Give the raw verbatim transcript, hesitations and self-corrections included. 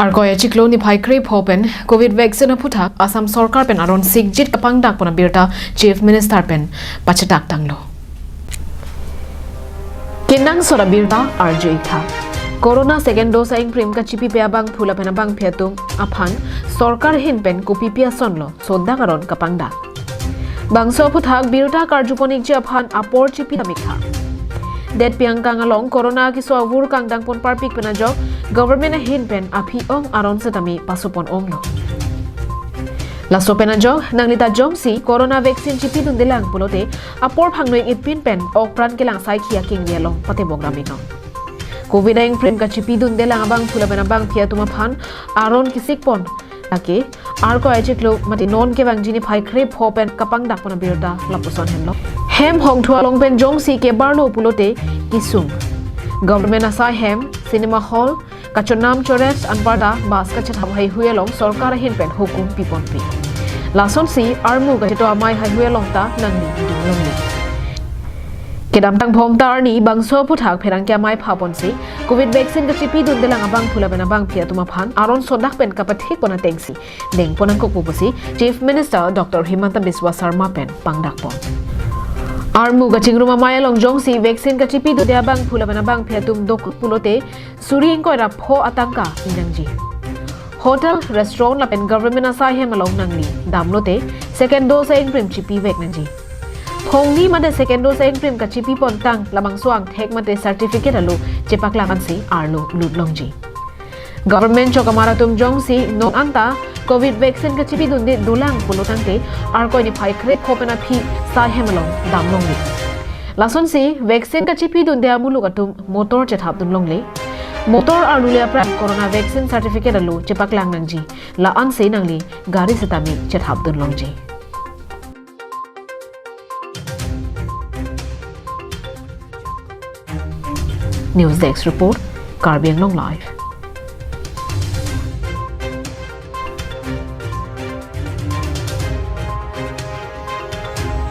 Arkoi achiklo niphai krepho pen Covid vaccine aphuthak Assam Sorkar pen aron sikjit kapangdak pon abirta Chief Minister pen pachetak tanglo. Kenangsot abirta arju-ik tha. Corona second dose a-ingprim kachipipe abangphu lapen abangphi atum aphan Sorkar ahin pen kopipi asonlo sodak aron kapangdak. Bangso aphuthak birta karjupon-ikji aphan apor chipi tame tha. Detpi angkang along Corona keso avur kangdang pon parpik pen ajok Government ahin pen aphi-ong aron setame pasopon onglo. Laso pen ajok nanglita jongsi Corona vaccine chipidundelang pulote apor phangno-ik-et pin pen okpran kelang saikhi akengri along patebok ram-iknon. Covid a-ingprim kachipidundelang abangphu lapen abangphi atum aphan aron kesikpon lake Arkoi achiklo mate non kevangji niphai krepho pen kapangdak pon abirta lapuson henlo. Hem hongthu along pen jongsi kebarlo pulote kesung. Government asai hem, cinema hall, kachonam chores anparta bus kachethap haihui along Sorkar ahin pen hukum piponpe. Lasonsi armu kacheto amei haihui along ta nangli ding longle. Kedamtang Bhomta arni bangso aphuthak pherangke amei phaponsi Covid vaccine kachipidundelang abangphu lapen abangphi atum aphan aron sodak pen kapathik pon atengsi dengpon nangkokpo pusi Chief Minister Doctor Himanta Biswa Sarma pen pangdakpon. Armu kachingrum amei along jongsi vaccine kachipidunde abangphu lapen abangphi atum dokok pulote suri ingkoi ra pho atangka ingnangji. Hotel, restaurant lapen government asai hem along nangli damlote second dose a-ingprim chipivek nangji. Phongni mate second dose a-ingprim kachipipontang labangso angthek mate certificate alo chepaklang ansi arlo lut longji. Government chokamar atum jongsi non anta Covid vaccine kachipidunde dolang pulo tangte Arkoi niphai krepho pen aphi sai hem along dam longle. Lasonsi vaccine kachipidunde amuluk atum motor chethapdun longle. Motor arlule aphrang Corona vaccine certificate alo chepaklang nangji. La-ansi nangli gari setame chethapdun longji. News Desk Report, Karbi Anglong Live.